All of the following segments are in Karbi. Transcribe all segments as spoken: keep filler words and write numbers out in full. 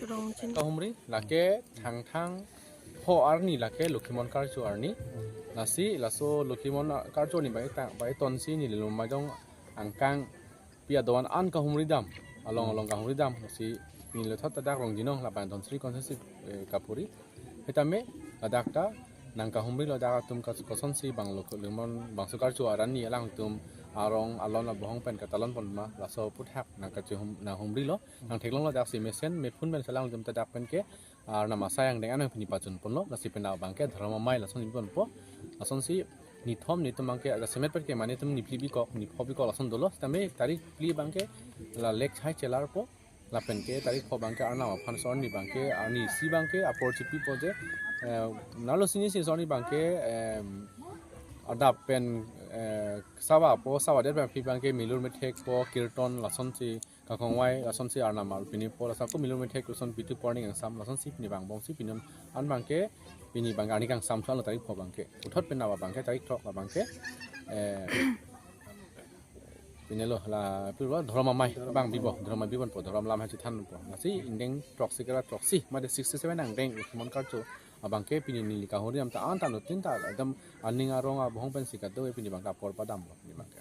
Kahumri, lake Thangthang pho arni lake Lokhimon Karcho arni. Lasi, laso Lokhimon Karcho arni bai ta, bai tonsi neli Lumbajong angkang pi adovan an kahumri dam, along along kahumri dam, lasi pini lethot ta dak Rongjinong lapen Dhansiri constituency, eh, kapuri. Setame ladak ta nangkahumrilo, dak atum kas-, kosonsi bang Lok-, Lokhimon bangso Karcho arni alangtum arong alon abohong pen katalon pon ma, laso aphuthak nangkachehum, nanghumrilo, nangtheklonglo, daksi mesen mephun pen selang atum ta dak pen ke arnam asai angdeng anang pini pachun ponlo, lasi penap abang ke Dhorom Amei lason ni ponpo, lasonsi nithom nitum abang ke ajasemet pen ke mane atum niphli bikok, nipho bikok lason dolo, setame tarik phli abang ke la lake chai chelarpo, lapen ke tarik pho abang ke arnam aphan so arni abang ke, arni isi abang ke apor chipipo je, eh, nalo sini si so arni abang ke, em, adap pen, eh, sava po, sava det pen aphi abang ke milur methekpo, kirton lasonsi, kakongvai lasonsi arnam arlo pinipo, laso ako milur methek lason pitu porning angsam, lasonsi pini bang bomsi pini an abang ke, pini abang arni kangsam thalo tarik pho abang ke. Puthot penap abang ke, tarik throk abang ke, eh, pini lo la pilo Dhorom Amei abang bibo, Dhorom Amei bibonpo, Dhorom lam ha chethanpo. Lasi ingdeng throksi kera throksi, mate sixty seven angdeng Lokhimon Karcho abang ke pini neli kahumri dam ta an ta nutin ta ekdom aning arong abohong pensi kado pini abang ke apor padamlo pini abang ke.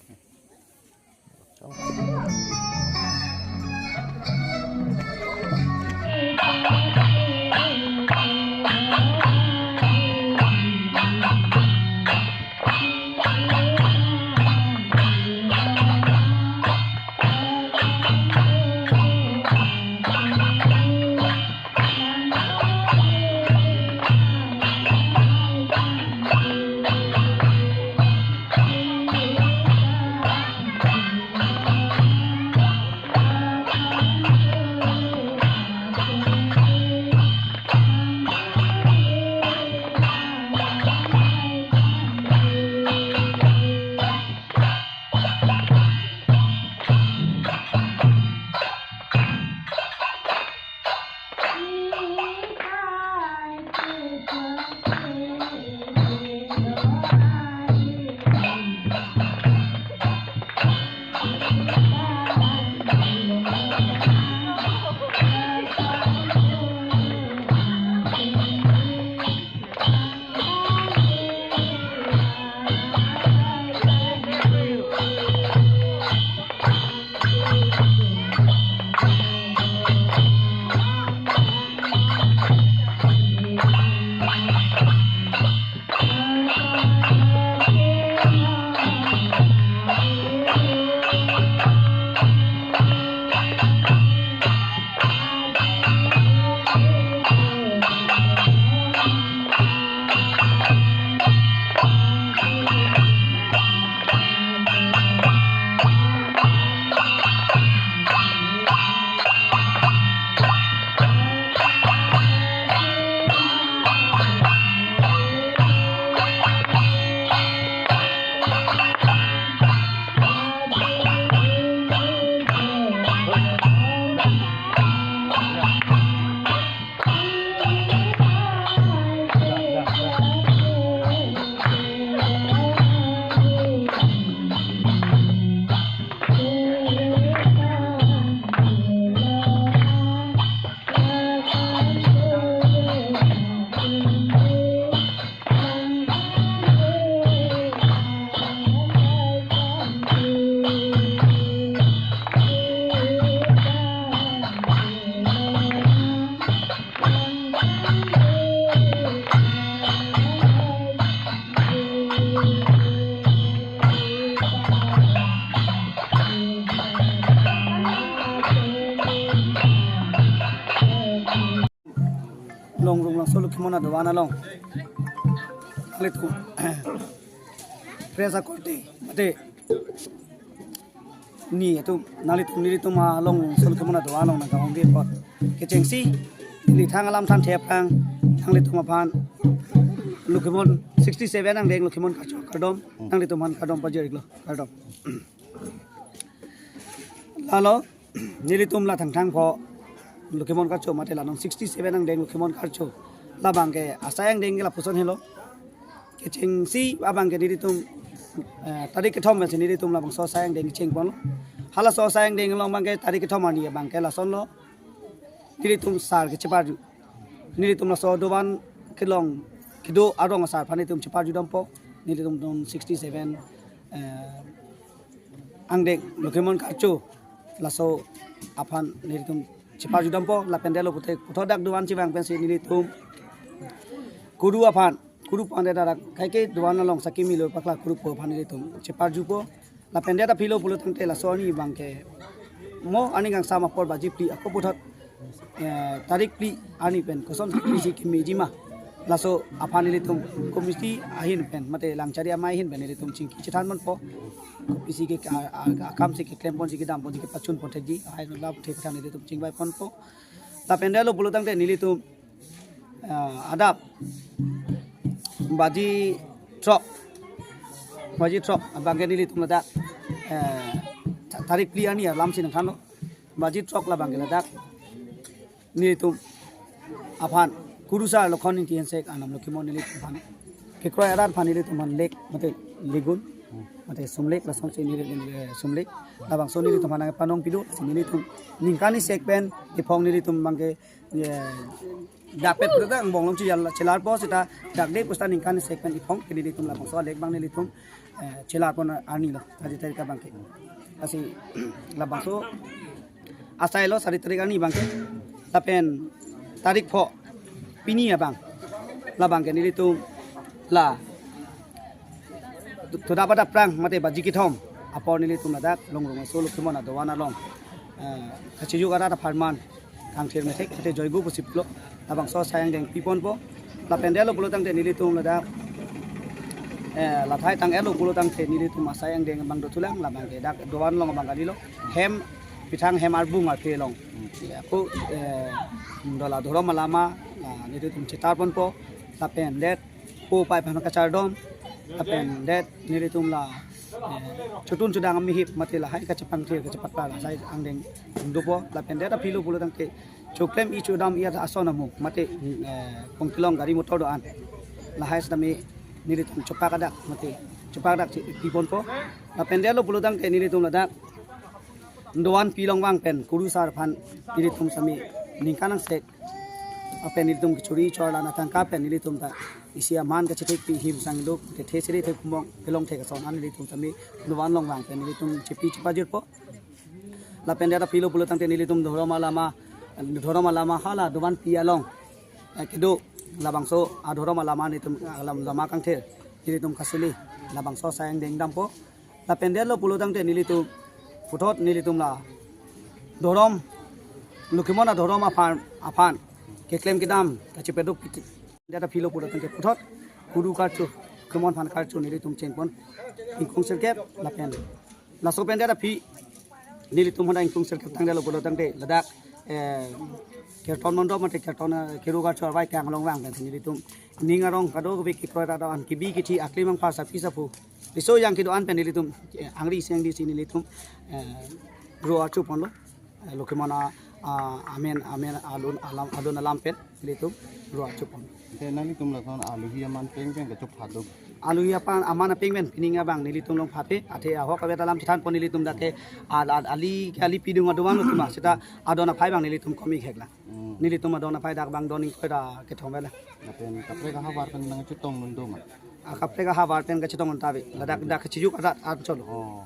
Longrung Langso Lokhimon adovan along nanglitum press akorte mate ni atum nanglitum nelitum along Langso Lokhimon adovan along nangkahumri apot kechengsi neli thang alam than thep kang nanglitum aphan Lokhimon sixty seven angdeng Lokhimon Karcho kardom nanglitum aphan kardom pajir-iklo, kardom. Lalo nelitum la Thangthang pho Lokhimon Karcho mate la non sixty seven angdeng Lokhimon Karcho labang ke asai angdeng ke lapuson helo. Kechengsi abang ke nelitum, eh, tarik kethom pensi nelitum labangso asai angdeng cheng ponlo. Halaso asai angdeng along abang ke tarik kethom arni abang ke lasonlo. nelitum sar ke cheparju. Nelitum laso dovan kelong kedo arong asar aphan nelitum cheparju dampo. Nelitum don sixty seven, eh, angdeng Lokhimon Karcho laso aphan nelitum cheparju dampo. Lapen detlo puthot, puthot dak dovan chevang pensi nelitum kuru aphan, kuru pande darak kaike dovan along sakimi lo pakla kuru po aphan nelitum cheparjupo. Lapen det aphi lo pulo tangte laso arni abangke mo arni kangsam apor baji phli ako puthot, eh, tarik phli arni pen koson kopisi kemeji ma, laso aphan nelitum committee ahin pen mate Langchari amei ahin pen nelitum chingki chethan ponpo. Kopisi ke a- a- akam si keklem ponji, kedam ponji, kepachun pon thekji, hai la puthe pathan nelitum chingvai ponpo. Lapen detlo pulo tangte nelitum, ah, adap baji throk, baji throk abangke nelitum ladak, eh, ta- tarik phli arni alam si nangthanlo. Baji throk labangke ladak nelitum aphan kurusar Lokhon Ingti Hensek anam Lokhimon nelitum aphan kekroi arat aphan nelitum aphan lek mate legun mate sumlek lasonsi nelitum, eh, sumlek labangso nelitum aphan nangpanong pido si nelitum ningkan isek pen iphong nelitum abangke, eh, dakpet dak angbong along chelar, chelarpo seta dak de pusta ningkan isek pen iphong ke nelitum labangso alek abang nelitum, eh, chelar pon arni lo, sadi tarik abangke. Lasi labangso asai lo sadi tarik arni abangke. Lapen tarik pho pini abang, labangke nelitum la tu- tuda pada prang mate baji kethom apor nelitum ladak Longrung Aso Lokhimon adovan along, eh, kachijuk arat apharman kangthir methek mate joigu pusi pulo labangso asai angdeng piponpo. Lapen detlo pulo tangte nelitum ladak, eh, lathai tang-etlo pulo tangte nelitum asai angdeng abang dothulang labangke dak dovan along abang kalilo hem, pithang hem arbung arphe along. Ya, ako, eh, dola dhorom alama, ah, nelitum chetar ponpo. Lapen det po pai aphan kachardom. Lapen det nelitum la, eh, chotun chodang amihip mate lahai kachepangthir kachepakla lahai angdeng dopo. Lapen det aphi lo pulo tangte choklem-i chodam-i ason amu mate, eh, kongtilong gari motor do-an lahai sitame nelitum chopak adak mate chopak adak che- piponpo. Lapen detlo pulo tangte nelitum ladak dovan pi along vang pen kurusar aphan nelitum sitame ningkan angsek apen nelitum kechori chor lana tangka pen nelitum ta isi aman kachethekpi him sang do kethe siri thek pumong kelong thek ason an nelitum sitame dovan along vang pen nelitum chepi chepajirpo. Lapen det aphi lo pulo tangte nelitum dhorom alama, dhorom alama hala dovan pi along, eh, kedo labangso adhorom alama nelitum alam lama kangthir nelitum kasuli labangso asai angdeng dampo. Lapen detlo pulo tangte nelitum puthot nelitum la dhorom Lokhimon adhorom aphan, aphan keklem kedam kachepeduk piti. Det aphi lo pulo tangte puthot kuru karcho, Lokhimon aphan karcho nelitum chengpon ingkung sirkep lapen laso pen det aphi nelitum honda ingkung sirkep tangdetlo pulo tangte ladak, eh, kirtan mondop mate kirtan, eh, kuru karcho arvai kang along vang pen nelitum ning arong kadokave kekroi arat do-an kebi kethi akli mang phar sapi sapu riso yang kedo-an pen nelitum, eh, angri isi angri isi nelitum, eh, ro archo ponlo, eh, Lokhimon a, a, amen amen alun alam alun alam pen nelitum ro archo pon. Te nanglitum lason alohi aman peng peng kachopha do? Alohi apan aman apeng pen pining abang nelitum along phathe, athe ahok avet alam chethan pon nelitum dak ke al- al- ali ke ali pidung aduan lo tima seta adon aphai abang nelitum komi khekla. Hmm. Nelitum adon aphai dak abang don ingkoi ra kethom vela. Lapen kaprek ahavar pen nangchetong dun do ma? A kaprek ahavar pen kachetong dun ta ave. Ladak dak kachijuk arat an cholo. Oh.